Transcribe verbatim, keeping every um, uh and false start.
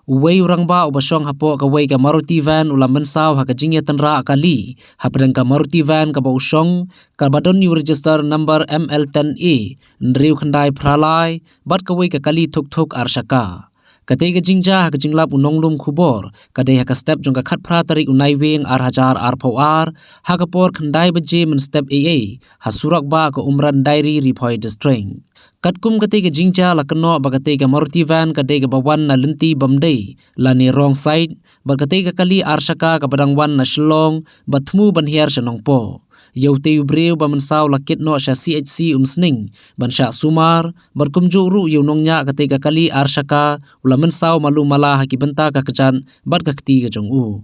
Uwei u rangbah uba shong hapoh kawei ka Maruti van u la mynsaw ha ka jingïatynrah kali hapdeng ka Maruti van kaba u shong, kaba don ïa u register number M L ten A hynriew khyndai phra lai bad kawei ka kali thuk thuk ar shaka. Katei ka jingjia ha ka jinglap u nonglum khubor ka dei ha ka step jong ka khatphra tarik u Naiwieng ar hajar arphew ar, ha ka por khyndai baje mynstep eiei ha surok bah ka Umran Diary, Ri Bhoi District. Katkum katei ka jingjia la kynnoh ba katei ka Maruti van ka dei kaba wan na lynti bym dei lane wrong side, bad katei ka kali ar shaka kaba dang wan na Shillong ba thmu ban hiar sha Nongpoh. Ïa utei u briew ba mynsaw la kit noh sha C H C Umsning ban shah sumar, bad kumjuh ruh ïa u nongñiah katei ka kali ar shaka u la mynsaw malu mala ha ki bynta ka kjat bad ka kti ka jong u.